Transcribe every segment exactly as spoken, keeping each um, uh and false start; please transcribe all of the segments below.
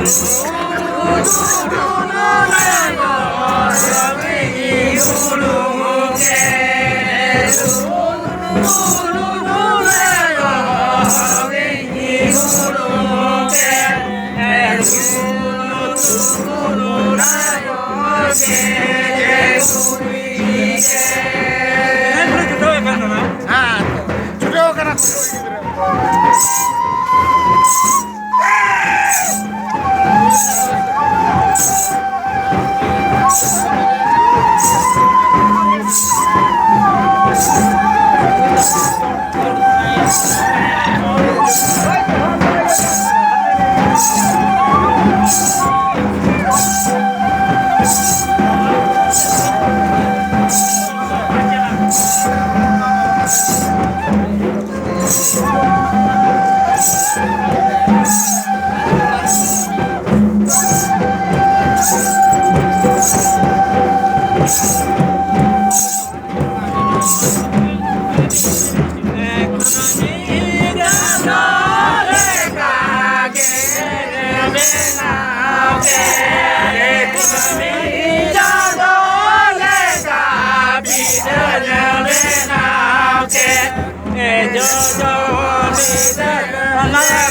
ᱦᱮᱸ, ᱪᱷᱩᱴᱟᱹᱣ ᱠᱟᱱᱟ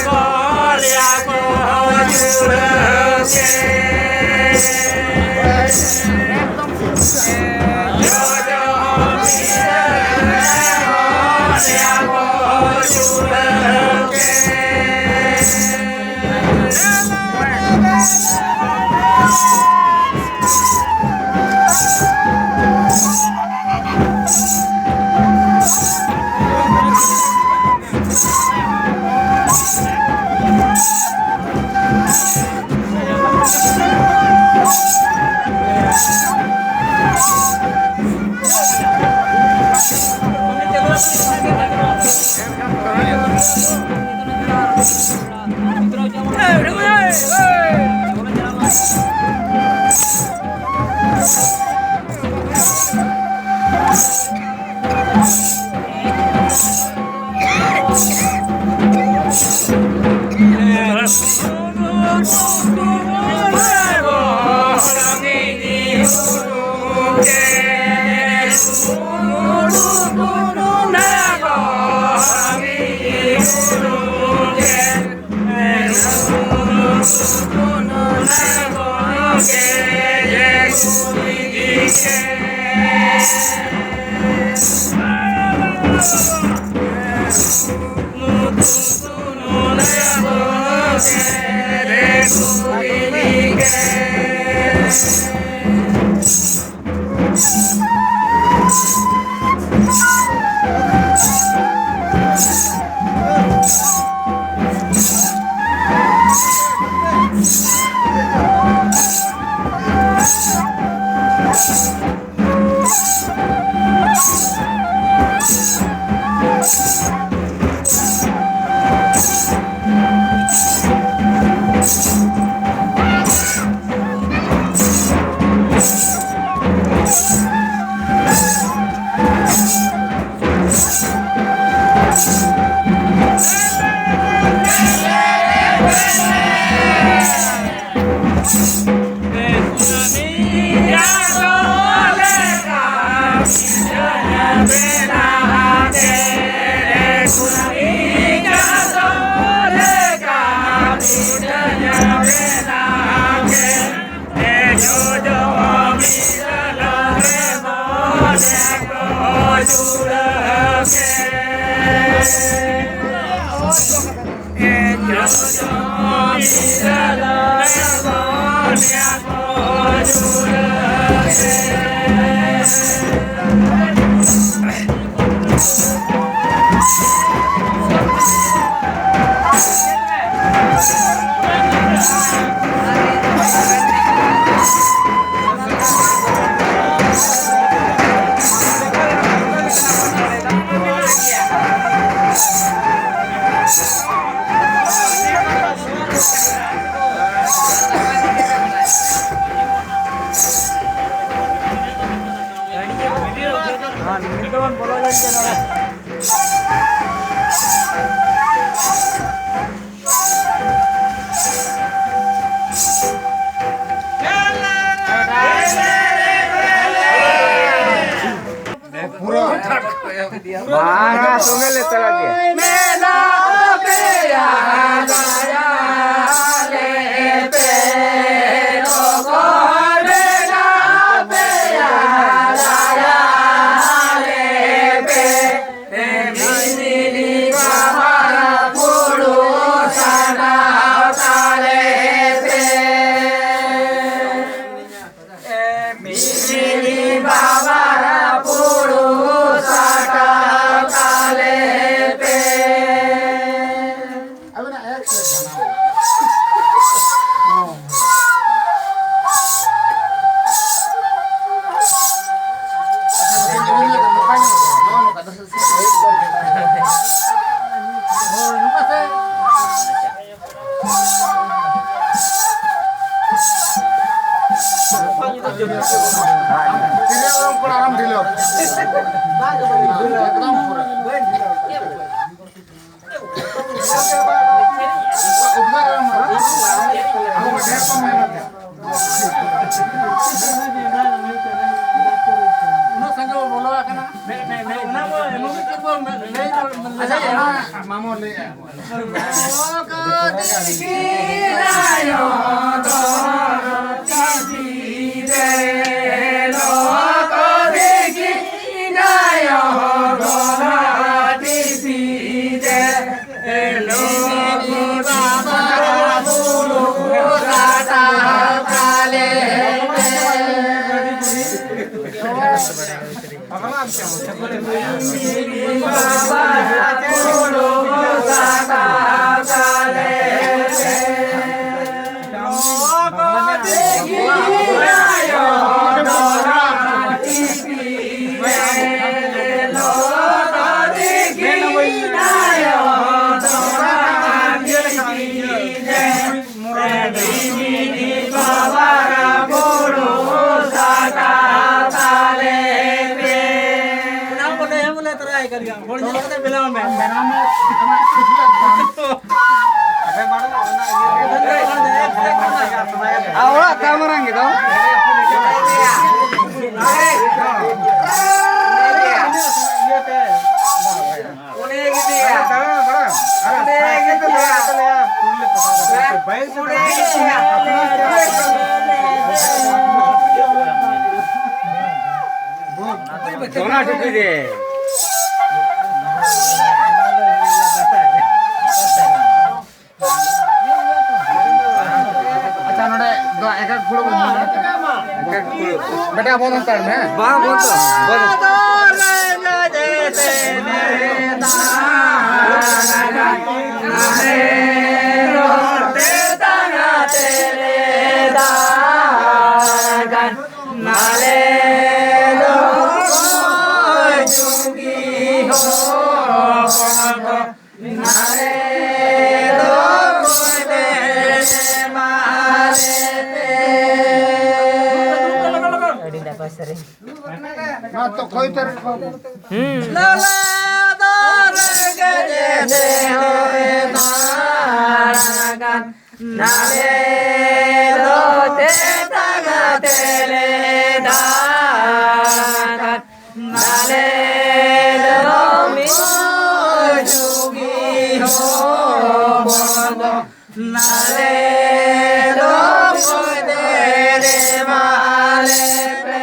ᱠᱚ ᱜᱤᱫᱽᱨᱟᱹ᱾ ᱢᱟᱨᱟ ᱥᱚᱸᱜᱮ ᱞᱮ ᱪᱟᱞᱟᱜ ᱜᱮᱭᱟ᱾ ᱢᱟᱢᱚ ᱞᱟᱹᱭᱮᱜᱼᱟ᱾ ᱟᱨ ᱚᱲᱟᱜ ᱛᱟᱢ ᱢᱟᱨᱟᱝ ᱜᱮᱫᱚ᱾ ᱚᱱᱟ ᱴᱩᱯᱤ ᱨᱮ᱾ ᱟᱪᱪᱷᱟ, ᱱᱚᱰᱮ ᱫᱚ ᱮᱠ ᱮᱠ ᱯᱷᱩᱲᱩᱜ ᱵᱚᱱ ᱧᱟᱢᱟ᱾ ᱮᱠ ᱮᱠ ᱯᱷᱩᱲᱩᱜ᱾ ᱵᱮᱴᱟ, ᱵᱚᱱ ᱦᱟᱛᱟᱲ ᱢᱮ᱾ ᱵᱟᱝ, ᱵᱚᱱ ᱫᱚ, ᱵᱚᱱ ᱫᱚ᱾ ᱟᱹᱰᱤ ᱱᱟᱯᱟᱭ ᱥᱮᱨᱮᱧ᱾ ᱱᱚᱣᱟ ᱛᱚ ᱠᱷᱚᱭ ᱛᱟᱹᱨᱤ ᱠᱚ᱾ ᱦᱩᱸ᱾ ᱞᱟᱞᱟ ᱫᱚ ᱨᱮᱸᱜᱮᱡ ᱛᱮ ᱦᱚᱭ ᱫᱟᱬᱟᱱ ᱠᱟᱱ᱾ ᱱᱟᱞᱮ ᱫᱚ ᱛᱮᱛᱟᱝ ᱛᱮᱞᱮ ᱫᱟᱬᱟᱱ ᱠᱟᱱ᱾ ᱱᱟᱞᱮ ᱫᱚ ᱢᱤᱫ ᱱᱟᱞᱮ ᱫᱚ ᱯᱚᱭᱫᱮ ᱨᱮ ᱢᱟᱞᱮ ᱯᱮ᱾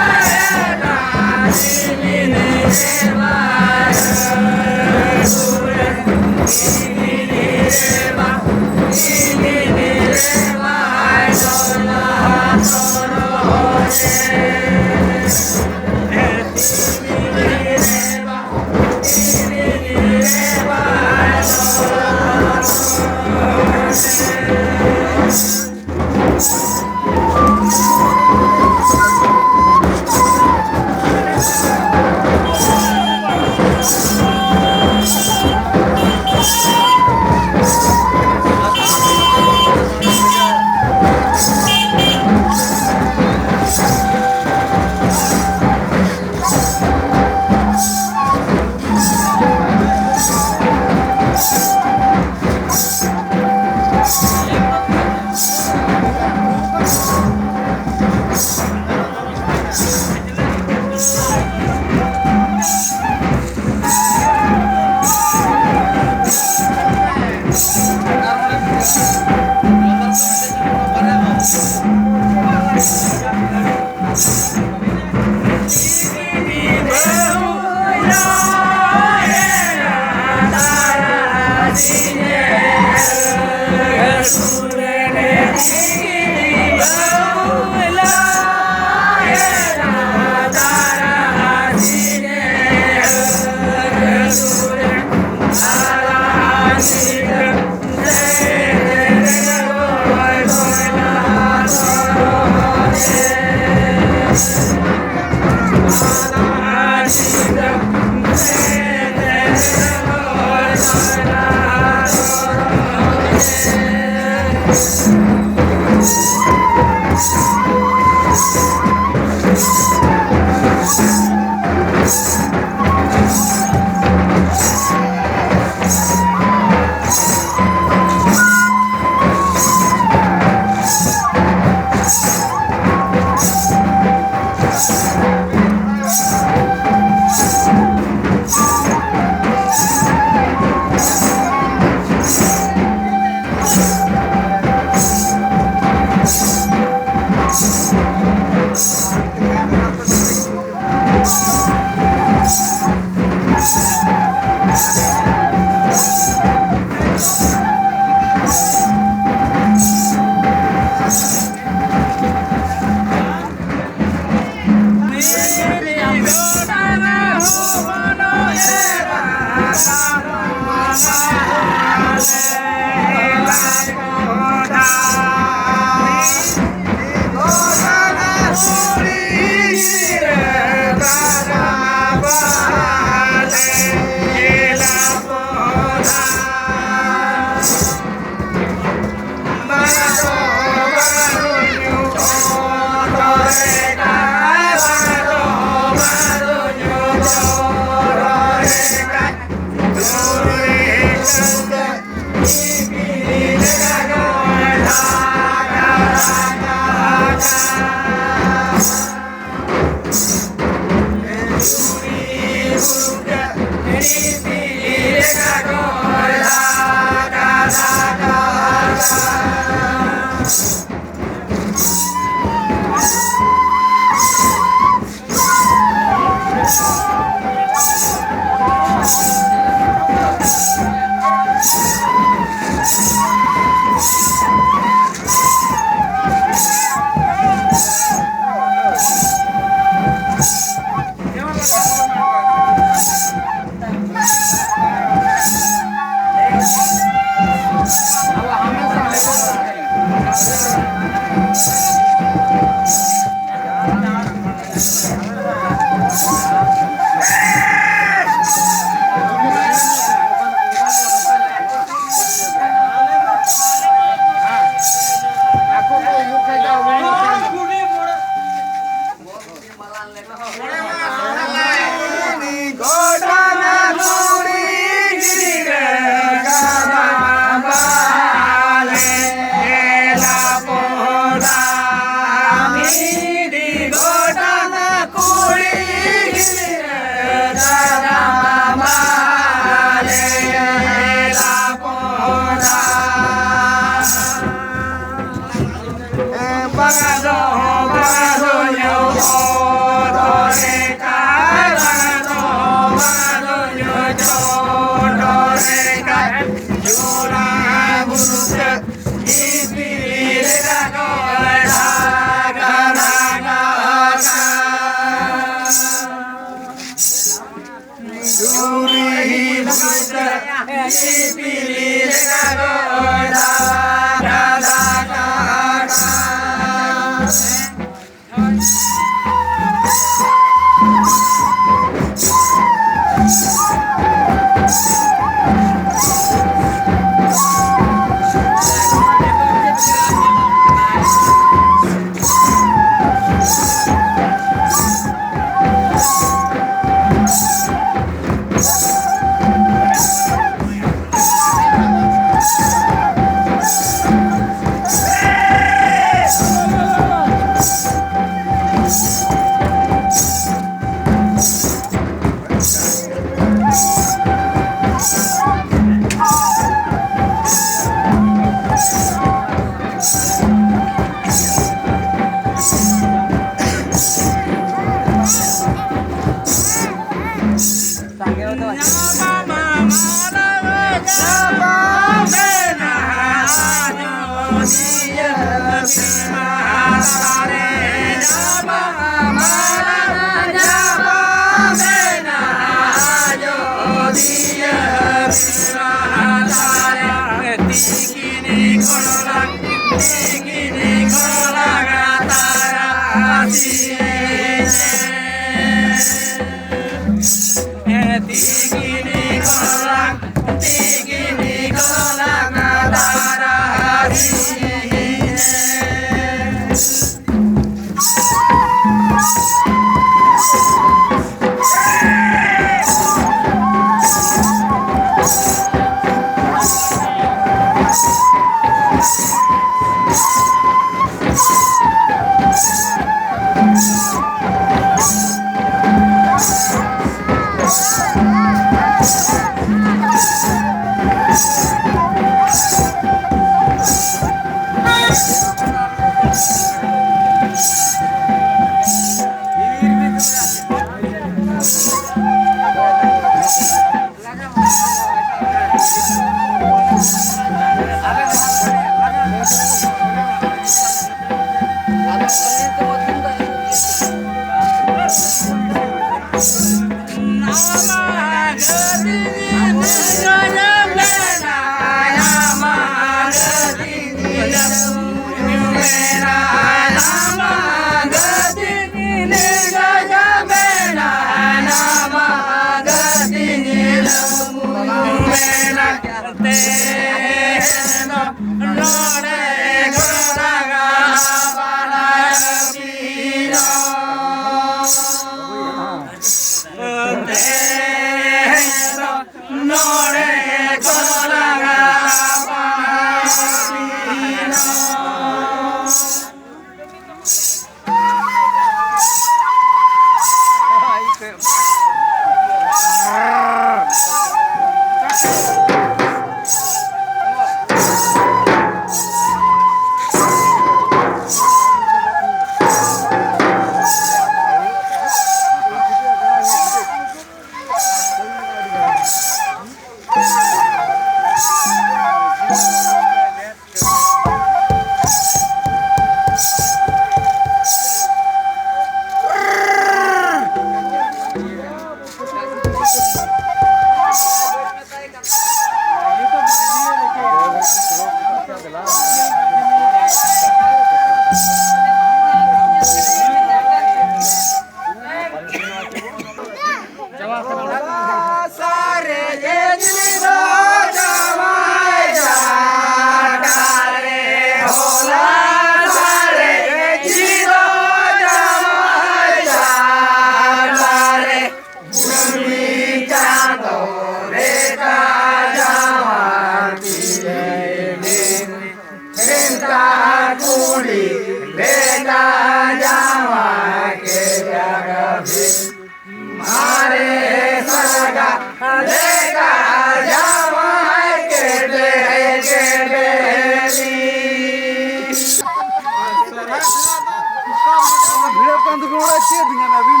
ᱵᱷᱤᱲᱟᱹᱣ ᱠᱟᱱ ᱫᱚᱵᱤᱱ ᱚᱲᱟᱜ ᱪᱮᱫ ᱵᱤᱱ ᱧᱟᱢᱟ ᱟᱹᱵᱤᱱ?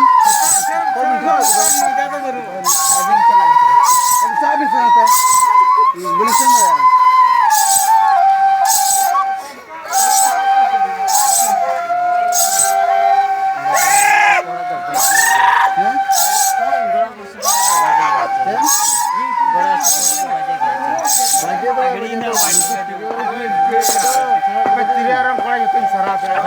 ᱟᱹᱵᱤᱱ ᱪᱟᱞᱟᱜ ᱵᱤᱱ ᱥᱮ᱾ ᱟᱹᱵᱤᱱ ᱪᱟᱞᱟᱜ ᱵᱤᱱ ᱥᱮ᱾ ᱵᱚᱞᱮ ᱥᱮᱱ ᱫᱟᱲᱮᱭᱟᱜᱼᱟ᱾ ᱦᱮᱸ? ᱦᱮᱸ? ᱵᱟᱡᱮ ᱫᱚ ᱵᱟᱡᱮ ᱫᱚ ᱛᱤᱨᱭᱳ ᱟᱨ ᱠᱚᱲᱟ ᱡᱚᱛᱚᱧ ᱥᱟᱨᱟ ᱯᱮᱭᱟ᱾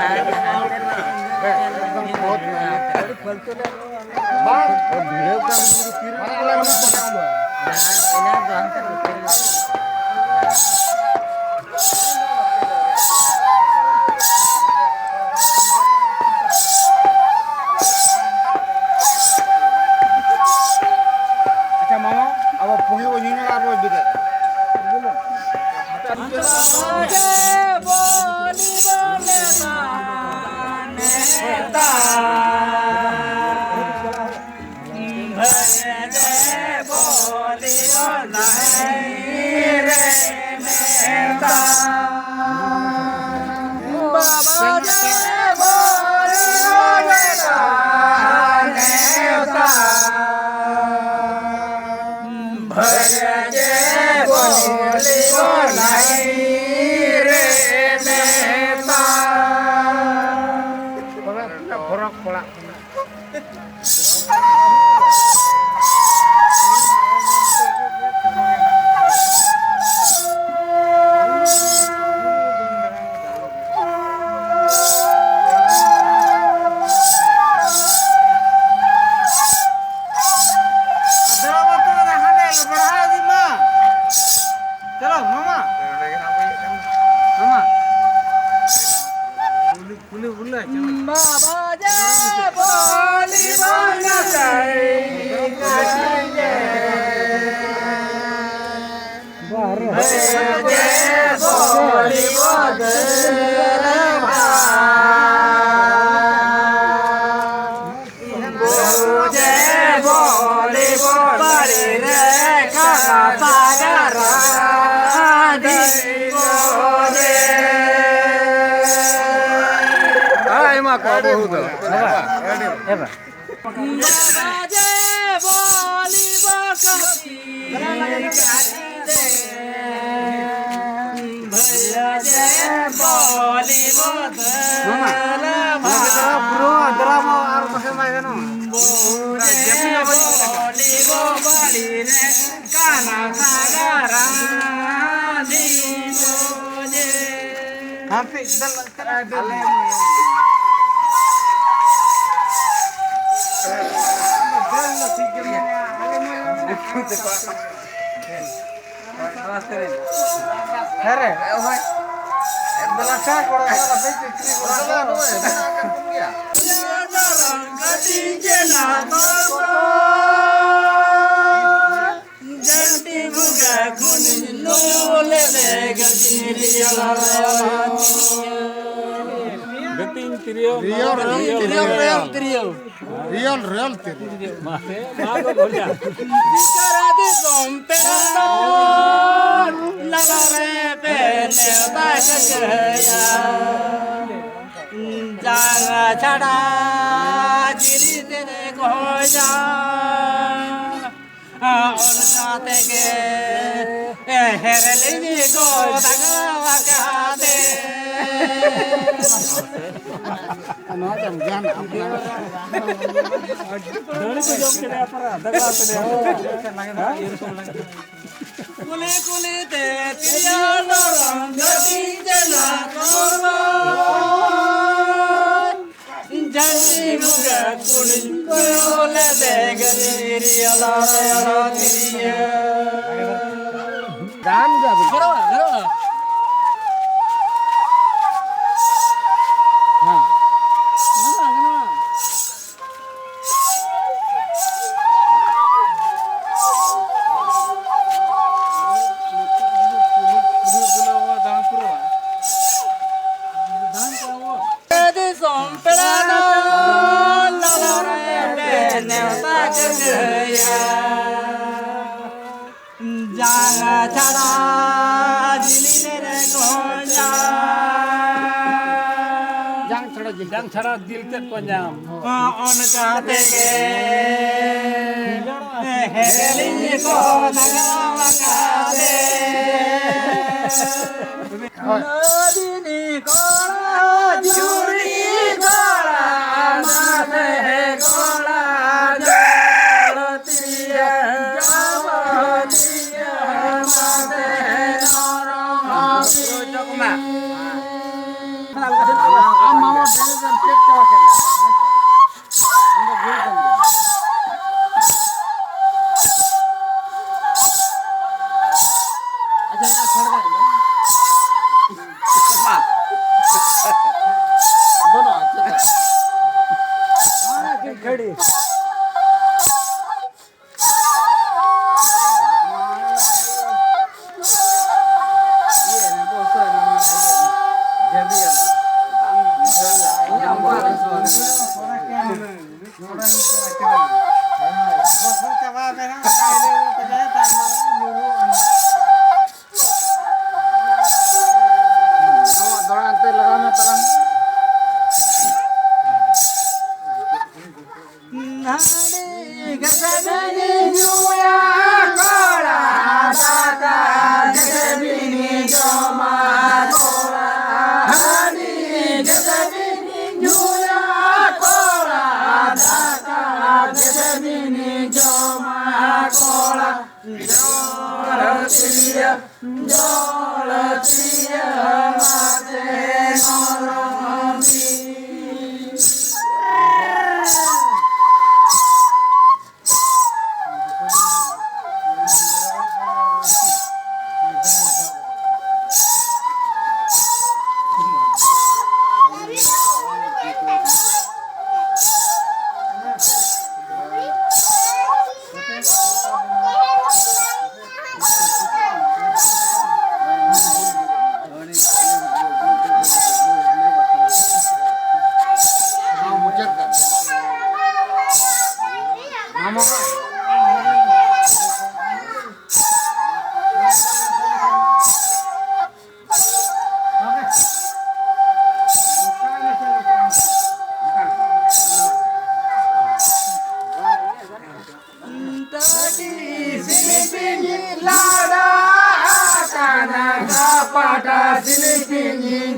ᱵᱟᱝ, ᱵᱷᱤᱲᱟᱹᱣ ᱠᱟᱱ ᱫᱚ ᱛᱤᱨᱮ? ᱵᱟᱝ, ᱟᱞᱮ ᱚᱱᱟ ᱯᱨᱳᱜᱨᱟᱢ ᱫᱚ᱾ ᱟᱪᱪᱷᱟ ᱢᱟᱢᱟ, ᱟᱵᱚ ᱯᱩᱸᱜᱤ ᱵᱚ ᱧᱩ ᱧᱚᱜᱟ ᱟᱨ ᱵᱚ ᱵᱤᱫᱟᱹᱭ᱾ ᱯᱷᱚᱨᱚᱠ ᱯᱟᱲᱟᱜ ᱠᱟᱱᱟ᱾ ᱵᱟᱡᱮ ᱵᱚᱞᱤ ᱵᱚᱠᱚᱛᱤ ᱠᱟᱨᱤ ᱫᱮ, ᱵᱷᱟᱭᱟ ᱡᱮ ᱵᱚᱞᱤ ᱵᱚᱫᱚᱞᱟ ᱢᱟᱢᱟ, ᱱᱚᱣᱟ ᱠᱚ ᱫᱚ ᱯᱩᱨᱟᱹ ᱟᱫᱽᱨᱟ ᱢᱟ ᱟᱨ ᱵᱟᱠᱷᱟᱱ ᱵᱟᱭ ᱜᱟᱱᱚᱜᱼᱟ᱾ ᱵᱚᱞᱤ ᱵᱚ ᱵᱟᱲᱤ ᱨᱮ ᱠᱟᱱᱟ ᱥᱟᱜᱟᱨᱟ ᱫᱤ ᱵᱚᱡᱮ᱾ ᱦᱟᱯᱮ, ᱫᱟᱞ ᱟᱞᱮ ᱦᱮᱸ ᱨᱮ᱾ ᱫᱮᱞᱟ ᱥᱮ ᱜᱚᱲᱚ ᱜᱚᱲᱚ ᱥᱮ ᱪᱤᱛᱨᱤ ᱜᱚᱲᱚ ᱜᱚᱲᱚ᱾ ᱡᱟᱹᱛᱤ ᱵᱷᱩᱜᱟ ᱠᱷᱚᱱᱤ ᱞᱚᱞᱮ ᱜᱟᱹᱛᱤ ᱨᱮᱭᱟᱲ᱾ ᱜᱟᱹᱛᱤᱧ ᱛᱤᱨᱭᱳ, ᱨᱤᱭᱟᱹᱣ, ᱨᱤᱭᱟᱹᱣ, ᱨᱤᱭᱟᱹᱣ, ᱨᱤᱭᱟᱹᱣ, ᱨᱤᱭᱟᱹᱣ᱾ ᱨᱤᱭᱟᱹᱣ, ᱨᱤᱭᱟᱹᱣ ᱛᱤᱨᱭᱳ᱾ ᱢᱟᱥᱮ, ᱱᱚᱣᱟ ᱫᱚ ᱵᱷᱚᱡᱟ᱾ ᱵᱤᱪᱟᱹᱨ ᱫᱤᱥᱚᱢ ᱯᱮᱲᱟ ᱫᱚ ᱞᱟᱞᱟ ᱨᱮ ᱯᱮ ᱱᱮᱣᱛᱟ ᱠᱟᱹᱭᱟ᱾ ᱡᱟᱸᱜᱟ ᱪᱷᱟᱲᱟ ᱡᱤᱞᱤ ᱛᱮ ᱜᱚᱡᱟ᱾ ᱚᱱᱟ ᱛᱮᱜᱮ ᱦᱮᱨᱮᱞᱤᱧ ᱠᱚ ᱫᱟᱜᱟᱣ ᱟᱠᱟᱫᱮ᱾ ᱱᱚᱣᱟ ᱫᱚ ᱜᱟᱱ ᱟᱯᱱᱟᱨ᱾ ᱫᱟᱹᱲ ᱠᱚ ᱡᱚᱢ ᱠᱮᱫᱟ ᱯᱟᱨᱟ, ᱫᱟᱜᱟᱣ ᱠᱮᱫᱟ᱾ ᱠᱩᱞᱤ ᱠᱩᱞᱤ ᱛᱮ ᱛᱤᱨᱭᱳ ᱫᱚᱨᱚᱝ ᱜᱟᱹᱰᱤ ᱪᱟᱞᱟᱜ ᱠᱚ᱾ ᱡᱟᱹᱛᱤ ᱵᱚᱸᱜᱟ ᱠᱩᱲᱤ ᱠᱚᱭᱚᱜ ᱞᱮᱫᱮ ᱜᱟᱹᱫᱤᱨᱤ ᱟᱞᱟᱨ ᱟᱞᱟᱨ ᱛᱤᱨᱭᱟᱹ᱾ ᱜᱟᱱ ᱜᱮᱭᱟ ᱵᱤᱱ᱾ ᱜᱟᱱᱚᱜᱼᱟ, ᱜᱟᱱᱚᱜᱼᱟ᱾ ᱦᱮᱸ᱾ ᱜᱟᱱᱚᱜᱼᱟ, ᱜᱟᱱᱚᱜᱼᱟ᱾ ᱫᱤᱥᱚᱢ ᱯᱮᱲᱟ ᱫᱚ ᱞᱟᱞᱟ ᱨᱮ ᱱᱮᱣᱛᱟ ᱠᱟᱹᱫᱟᱹᱭᱟ᱾ ᱡᱟᱸᱜᱟ ᱪᱷᱟᱲᱟ ᱡᱤᱞᱤᱧ ᱨᱮ ᱠᱚᱧᱟ᱾ ᱡᱟᱝ ᱪᱷᱟᱲᱟ ᱡᱟᱝ ᱪᱷᱟᱲᱟ ᱫᱤᱞ ᱛᱮᱫ ᱠᱚ ᱧᱟᱢ᱾ ᱚᱱᱠᱟ ᱛᱮᱜᱮ ᱦᱮᱞᱤᱧ ᱠᱚ ᱞᱟᱜᱟᱣ ᱟᱠᱟᱫᱮ᱾ ᱱᱟᱫᱤᱱᱤ ᱠᱚᱲᱟ, ᱡᱩᱨᱤ ᱠᱚᱲᱟ, ᱢᱟᱥᱮ ᱠᱚᱲᱟ, ᱡᱚᱲ ᱛᱤᱭᱟᱹ, ᱡᱟᱵᱚ ᱛᱤᱭᱟᱹ, ᱢᱟᱥᱮ ᱱᱚᱨᱚᱢ᱾ ᱟᱢ ᱢᱟᱢᱟ ᱵᱮᱨᱮᱞ ᱨᱮᱢ ᱪᱮᱫ ᱪᱟᱵᱟ ᱠᱮᱫᱟ? ᱟᱢ ᱫᱚ ᱵᱷᱩᱞ ᱠᱟᱱ ᱜᱮᱭᱟ᱾ ᱟᱪᱪᱷᱟ, ᱚᱱᱟ ᱪᱷᱟᱲ ᱠᱟᱜ ᱢᱮ᱾ ᱵᱟᱹᱱᱩᱜᱼᱟ, ᱪᱮᱫ? ᱚᱱᱟ ᱠᱤᱱ ᱜᱷᱟᱹᱲᱤ᱾ ᱟᱢᱟᱜ ᱫᱚᱲᱟ ᱮᱱᱛᱮ ᱞᱟᱜᱟᱣ ᱢᱮ ᱛᱟᱞᱟᱝ᱾ ᱱᱟᱹᱲᱤ ᱜᱮᱥᱮ ᱵᱤᱱᱤ ᱧᱩᱭᱟ ᱠᱚᱲᱟ, ᱫᱟᱠᱟ ᱜᱮᱥᱮ ᱵᱤᱱᱤ ᱡᱚᱢᱟ ᱠᱚᱲᱟ, ᱦᱟᱺᱰᱤ ᱜᱮᱥᱮ ᱵᱤᱱᱤ ᱧᱩᱭᱟ ᱠᱚᱲᱟ, ᱫᱟᱠᱟ ᱜᱮᱥᱮ ᱵᱤᱱᱤ ᱡᱚᱢᱟ ᱠᱚᱲᱟ᱾ ᱡᱚᱲ ᱛᱤᱭᱟᱹ, ᱡᱚᱲ ᱛᱤᱭᱟᱹ ᱢᱟᱛᱮ ᱱᱚᱨᱚᱢ ᱵᱤᱨ᱾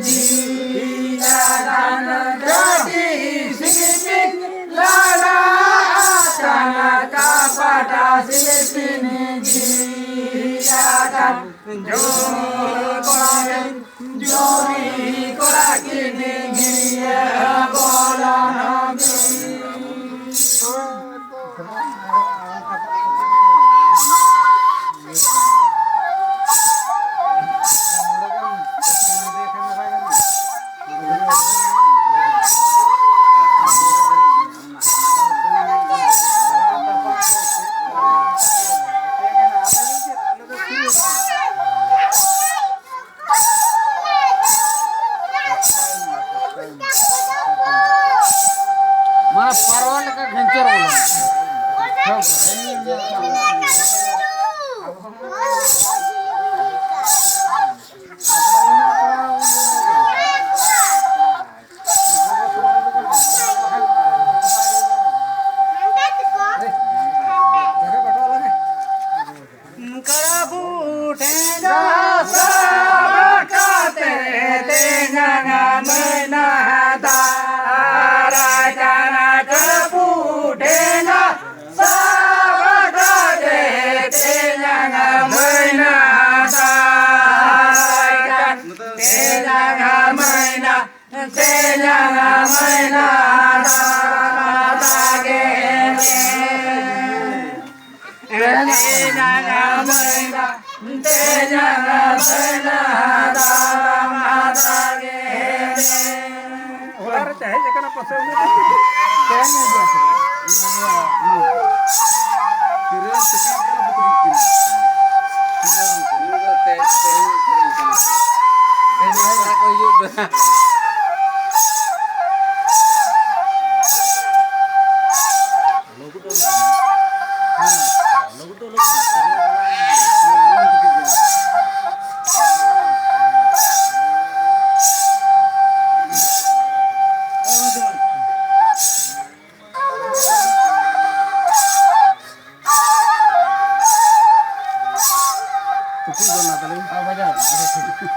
ᱡᱤᱣᱤ ᱟᱠᱟᱱ ᱡᱟᱹᱛᱤ ᱥᱤᱞᱯᱤᱧ ᱞᱟᱲᱟ ᱟᱠᱟᱱ ᱠᱟᱯᱟᱴᱟ ᱥᱤᱞᱯᱤᱧ ᱡᱤᱣᱤ ᱟᱠᱟᱱ ᱡᱩᱨᱤ ᱠᱚᱲᱟ ᱠᱤᱱ ᱡᱩᱨᱤ ᱠᱚᱲᱟ ᱠᱤᱱ ᱜᱤᱨᱭᱟᱹ ᱵᱚᱞᱚᱱ ᱵᱤᱱ᱾ ᱢᱟᱱᱮ ᱯᱟᱨᱣᱟ ᱞᱮᱠᱟ ᱜᱷᱮᱧᱪᱚᱨ ᱵᱚᱞᱚᱱᱟ᱾ ᱠᱟᱨᱟᱵᱩ ᱴᱷᱮᱸᱜᱟ ᱥᱟᱵ ᱠᱟᱛᱮ ᱛᱮᱧᱟᱝ ᱢᱟᱹᱭᱱᱟ ᱫᱟᱨᱟᱭ ᱠᱟᱱᱟ᱾ ᱠᱟᱨᱟᱵᱩ ᱴᱷᱮᱸᱜᱟ ᱥᱟᱵ ᱠᱟᱛᱮ ᱛᱮᱧᱟᱝ ᱢᱟᱹᱭᱱᱟ ᱫᱟᱨᱟᱭ ᱠᱟᱱᱟ᱾ ᱛᱮᱧᱟᱝ ᱢᱟᱹᱭᱱᱟ ᱛᱮᱧᱟᱝ ᱢᱟᱹᱭᱱᱟ ᱫᱟᱨᱟᱢ ᱟᱛᱟ ᱜᱮ ᱢᱮ᱾ ᱛᱮᱧᱟᱝ ᱢᱟᱹᱭᱱᱟ, ᱛᱮᱧᱟᱝ ᱢᱟᱹᱭᱱᱟ ᱫᱟᱨᱟᱢ ᱟᱛᱟ ᱜᱮ ᱢᱮ᱾ ᱚᱲᱟᱜ ᱨᱮ ᱦᱮᱡ ᱟᱠᱟᱱᱟ ᱯᱟᱥᱮ ᱩᱱᱤ ᱫᱚ᱾ ᱛᱮᱦᱮᱧ ᱦᱤᱡᱩᱜ ᱟᱠᱚ᱾ ᱛᱤᱨᱮᱢ ᱛᱤᱠᱤᱱ ᱠᱟᱱᱟ ᱵᱩᱛᱨᱤ ᱠᱤᱱ᱾ ᱩᱱᱤ ᱫᱚ ᱛᱮ-, ᱛᱮᱦᱮᱧ ᱛᱤᱨᱮᱢ ᱠᱟᱱᱟ᱾ ᱛᱮᱦᱮᱧ ᱠᱚ ᱦᱤᱡᱩᱜ ᱠᱟᱱᱟ᱾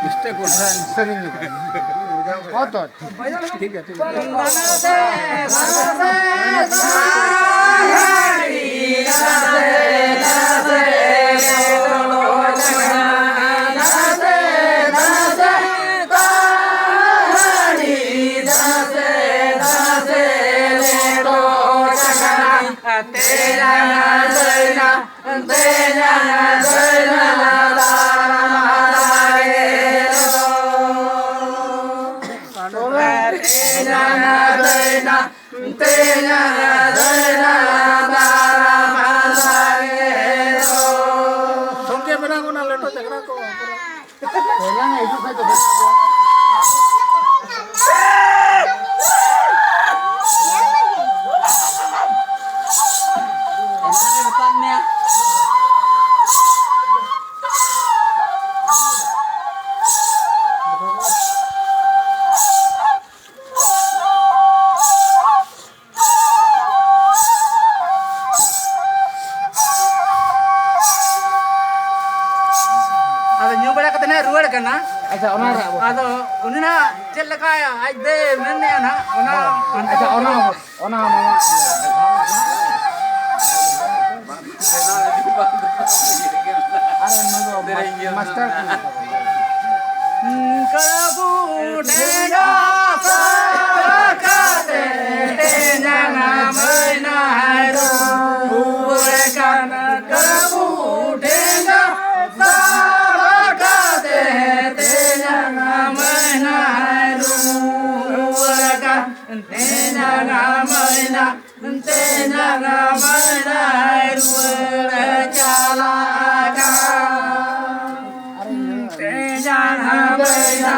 ᱢᱤᱥᱴᱮᱠ ᱦᱩᱭ ᱮᱱᱟ᱾ ᱦᱚᱸ ᱛᱚ, ᱴᱷᱤᱠ ᱜᱮᱭᱟ, ᱴᱷᱤᱠ ᱜᱮᱭᱟ᱾ ᱜᱚᱢᱠᱮ, ᱢᱮᱱᱟᱜ ᱵᱚᱱᱟ ᱞᱮᱴᱚ ᱡᱷᱟᱜᱽᱲᱟ ᱠᱚ᱾ ᱮᱱᱟᱝ ᱦᱤᱡᱩᱜ ᱠᱷᱟᱡ ᱫᱚ ᱵᱮᱥ ᱠᱚᱜᱼᱟ᱾ ᱮᱱᱟᱝ ᱨᱮ ᱢᱮᱛᱟᱫ ᱢᱮᱭᱟ᱾ ᱟᱫᱚ ᱧᱩ ᱵᱟᱲᱟ ᱠᱟᱛᱮ ᱱᱟᱜ ᱨᱩᱣᱟᱹᱲ ᱠᱟᱱᱟ᱾ ᱟᱪᱪᱷᱟ, ᱚᱱᱟ ᱨᱮ ᱟᱵᱚ ᱟᱫᱚ ᱩᱱᱤ ᱱᱟᱜ ᱪᱮᱫ ᱞᱮᱠᱟ ᱟᱡ ᱛᱮ ᱢᱮᱱᱮᱜᱼᱟ ᱱᱟᱜ, ᱚᱱᱟ ᱟᱪᱪᱷᱟ, ᱚᱱᱟ ᱦᱚᱸ, ᱚᱱᱟ ᱦᱚᱸ ᱢᱟᱢᱟ᱾ ᱟᱨ ᱱᱩᱭ ᱫᱚ ᱢᱟᱥ-, ᱢᱟᱥᱴᱟᱨ ᱠᱟᱱᱟ᱾ ᱠᱟᱹᱵᱩ ᱰᱷᱮᱸᱜᱟ ᱥᱟᱵ ᱠᱟᱛᱮ ᱛᱮᱧᱟᱝ ᱢᱟᱹᱭᱱᱟᱭ ᱨᱩᱣᱟᱹᱲ ᱠᱟᱱ᱾ ᱠᱟᱹᱵᱩ ᱰᱷᱮᱸᱜᱟ ᱥᱟᱵ ᱠᱟᱛᱮ ᱛᱮᱧᱟᱝ ᱢᱟᱹᱭᱱᱟᱭ ᱨᱩᱣᱟᱹᱲ ᱠᱟᱱ᱾ ᱛᱮᱧᱟᱝ ᱢᱟᱹᱭᱱᱟ, ᱛᱮᱧᱟᱝ ᱢᱟᱹᱭᱱᱟᱭ ᱨᱩᱣᱟᱹᱲ ᱪᱟᱞᱟᱜ ᱠᱟᱱ᱾ ᱛᱮᱧᱟᱝ ᱢᱟᱹᱭᱱᱟ,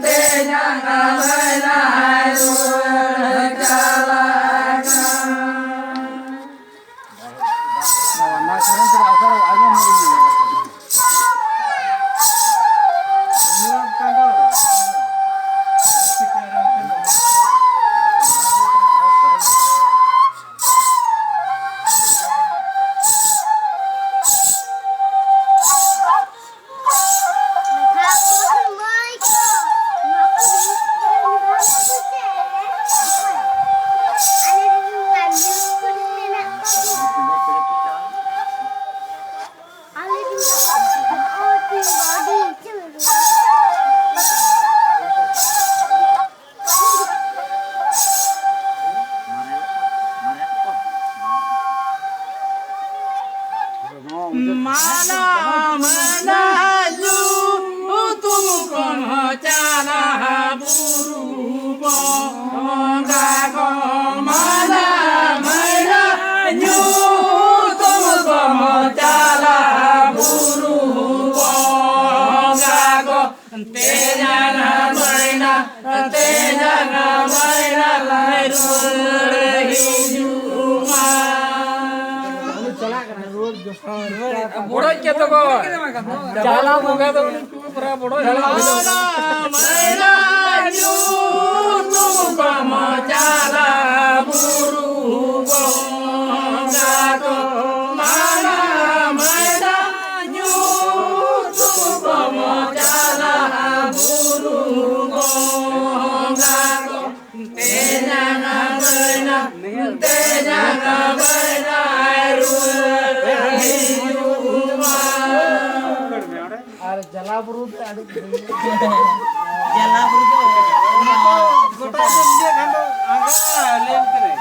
ᱛᱮᱧᱟᱝ ᱢᱟᱹᱭᱱᱟᱭ ᱨᱩᱣᱟᱹᱲ ᱪᱟᱞᱟᱜ ᱠᱟᱱ᱾ ᱱᱚᱣᱟ ᱥᱮᱨᱮᱧ ᱠᱚᱫᱚ ᱚᱠᱟᱨᱮ ᱟᱸᱡᱚᱢ ᱦᱩᱭ ᱞᱮᱱᱟ? ᱢᱟᱭᱱᱟ ᱧᱩᱛᱩᱢ ᱠᱚᱢ ᱪᱟᱞᱟ ᱵᱩᱨᱩ ᱵᱚᱸᱜᱟ ᱠᱚ᱾ ᱢᱟᱭᱱᱟ, ᱢᱟᱭᱱᱟ ᱧᱩᱛᱩᱢ ᱠᱚᱢ ᱪᱟᱞᱟ ᱵᱩᱨᱩ ᱵᱚᱸᱜᱟ ᱠᱚ᱾ ᱛᱮᱧᱟᱝ ᱢᱟᱭᱱᱟ, ᱛᱮᱧᱟᱝ ᱢᱟᱭᱱᱟ ᱞᱟᱭ ᱨᱩᱣᱟᱹᱲ ᱦᱤᱡᱩᱜ ᱢᱟ᱾ ᱵᱚᱲᱚᱡ ᱠᱮᱫ ᱫᱚᱠᱚ᱾ ᱪᱟᱞᱟᱣ ᱵᱚᱸᱜᱟ ᱫᱚ ᱩᱱᱠᱩ ᱯᱩᱨᱟ ᱵᱚᱲᱚᱡ᱾ ᱢᱟᱭᱱᱟ ᱧᱩᱛᱩᱢ ᱠᱚᱢ ᱪᱟᱞᱟ ᱵᱩᱨᱩ ᱵᱚᱸᱜᱟ ᱠᱚ᱾ ᱢᱟᱭᱱᱟ, ᱢᱟᱭᱱᱟ ᱧᱩᱛᱩᱢ ᱠᱚᱢ ᱪᱟᱞᱟ ᱵᱩᱨᱩ ᱵᱚᱸᱜᱟ ᱠᱚ᱾ ᱛᱮᱧᱟᱝ ᱵᱟᱭᱱᱟ, ᱛᱮᱧᱟᱝ ᱵᱟᱭᱱᱟ ᱨᱩᱣᱟᱹᱲ ᱦᱤᱡᱩᱜ ᱢᱟ᱾ ᱟᱨ ᱡᱟᱞᱟ ᱵᱩᱨᱩ ᱛᱮ ᱟᱹᱰᱤ ᱡᱟᱞᱟ ᱵᱩᱨᱩ ᱫᱚ ᱜᱚᱴᱟ ᱜᱮ ᱤᱭᱟᱹ ᱠᱷᱟᱱ ᱫᱚ ᱟᱸᱜᱟ ᱞᱟᱹᱭ ᱠᱟᱱᱟᱭ᱾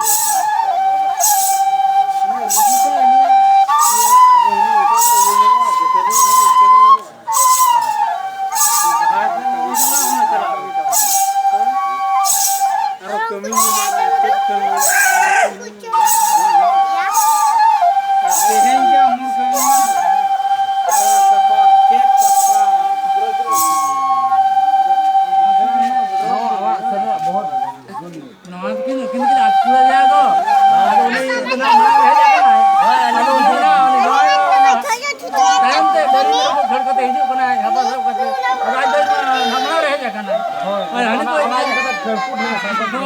ᱟᱨᱚ ᱠᱟᱹᱢᱤ ᱢᱮᱱᱟᱜᱼᱟ, ᱪᱮᱫ ᱠᱟᱹᱢᱤ? ᱛᱮᱦᱮᱧ ᱜᱮ ᱟᱢ ᱠᱟᱹᱢᱤ ᱢᱮᱱᱟᱜᱼᱟ᱾ ᱟᱨᱚ ᱥᱟᱯᱟ, ᱪᱮᱫ ᱥᱟᱯᱟ? ᱱᱚᱣᱟ ᱫᱚᱠᱤᱱ, ᱱᱩᱠᱤᱱ ᱫᱚᱠᱤᱱ ᱟᱹᱛᱠᱤᱨ ᱜᱮᱭᱟ ᱠᱚ᱾ ᱟᱫᱚ ᱩᱱᱤ ᱫᱚ ᱱᱟᱜ ᱢᱟᱲᱟᱝ ᱨᱮ ᱦᱮᱡ ᱟᱠᱟᱱᱟᱭ᱾ ᱟᱫᱚ ᱩᱱᱤ ᱫᱚ ᱱᱟᱜ ᱩᱱᱤ ᱡᱟᱶᱟᱭ ᱫᱚ ᱱᱟᱜ ᱛᱟᱭᱚᱢ ᱛᱮ ᱜᱟᱹᱰᱤ ᱨᱮ ᱜᱷᱟᱹᱲ ᱠᱟᱛᱮ ᱦᱤᱡᱩᱜ ᱠᱟᱱᱟᱭ, ᱦᱟᱯᱟ ᱥᱟᱵ ᱠᱟᱛᱮ᱾ ᱟᱫᱚ ᱟᱡ ᱫᱚ ᱱᱟᱜ ᱢᱟᱲᱟᱝ ᱨᱮ ᱦᱮᱡ ᱟᱠᱟᱱᱟᱭ᱾ ᱦᱳᱭ, ᱦᱟᱹᱱᱤ ᱫᱚ ᱚᱱᱟ ᱤᱫᱤ ᱠᱟᱛᱮ ᱠᱷᱟᱹᱲᱯᱩᱴ ᱨᱮ ᱥᱟᱵ ᱠᱟᱛᱮ